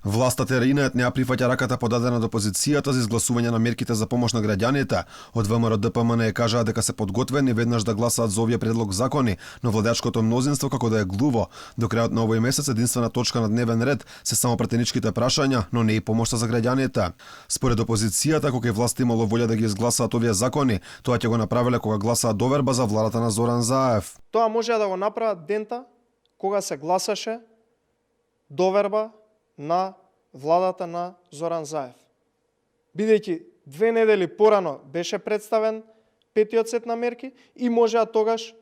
Власта теринът не ја прифаќа раката подадена до опозицијата за изгласување на мерките за помош на граѓаните. Од ВМРО ДПМН кажаа дека се подготвени веднаш да гласаат за овие предлог закони, но владеачкото мнозинство како да е глуво. До крајот на овој месец единствена точка на дневен ред се само претеничките прашања, но не и помошта за граѓаните. Според опозицијата, кога власта имало волја да ги изгласаат овие закони, тоа ќе го направиле кога гласаат доверба за владата на Зоран Заев. Тоа може да го направат дента кога се гласаше доверба на владата на Зоран Заев. Бидејќи 2 недели порано беше представен петиот сет на мерки и можеа тогаш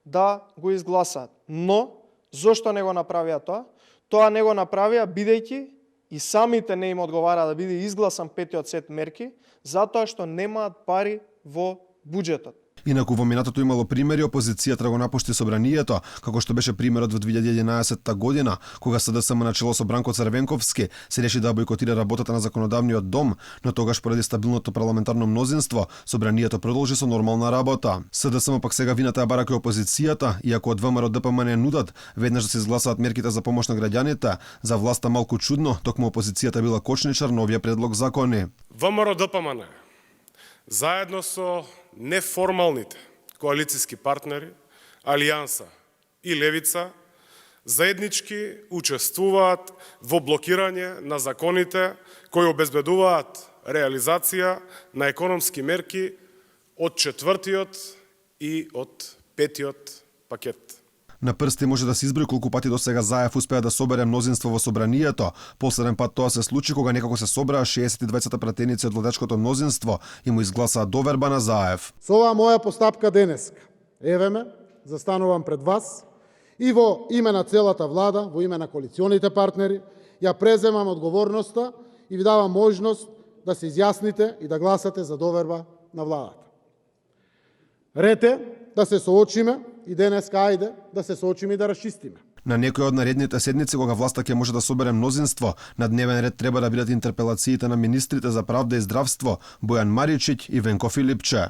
да го изгласаат. Но, зошто не го направија тоа? Тоа не го направија бидејќи и самите не им одговара да биде изгласан петиот сет мерки, затоа што немаат пари во буџетот. Инаку во минатото имало примери опозицијата да го напушти собранието, како што беше примерот во 2011 година, кога СДСМ на чело со Бранко Црвенковски се реши да бойкотира работата на законодавниот дом, но тогаш поради стабилното парламентарно мнозинство, собранието продолжи со нормална работа. СДСМ пак сега вината ја бара кој опозицијата, иако од ВМРО ДПМН нудат веднаш да се изгласаат мерките за помош на граѓаните, за власта малку чудно, токму опозицијата била кочничар на овие предлог закони. ВМРО ДПМН заедно со неформалните коалициски партнери, Алијанса и Левица, заеднички учествуваат во блокирање на законите кои обезбедуваат реализација на економски мерки од 4-тиот и од 5-тиот пакет. На прсти може да се изброи колку пати до сега Заев успеа да собере мнозинство во собранието. Последен пат тоа се случи кога некако се собраа 62 пратеници од владеачкото мнозинство и му изгласаа доверба на Заев. Со оваа моја постапка денес, еве ме, застанувам пред вас и во име на целата влада, во име на коалиционите партнери, ја преземам одговорноста и ви давам можност да се изјасните и да гласате за доверба на владата. Рете да се соочиме и денеска ајде да се соочиме и да расчистиме. На некој од наредните седници кога власта ќе може да собере мнозинство, на дневен ред треба да бидат интерпелациите на министрите за правда и здравство Бојан Маричиќ и Венко Филипче.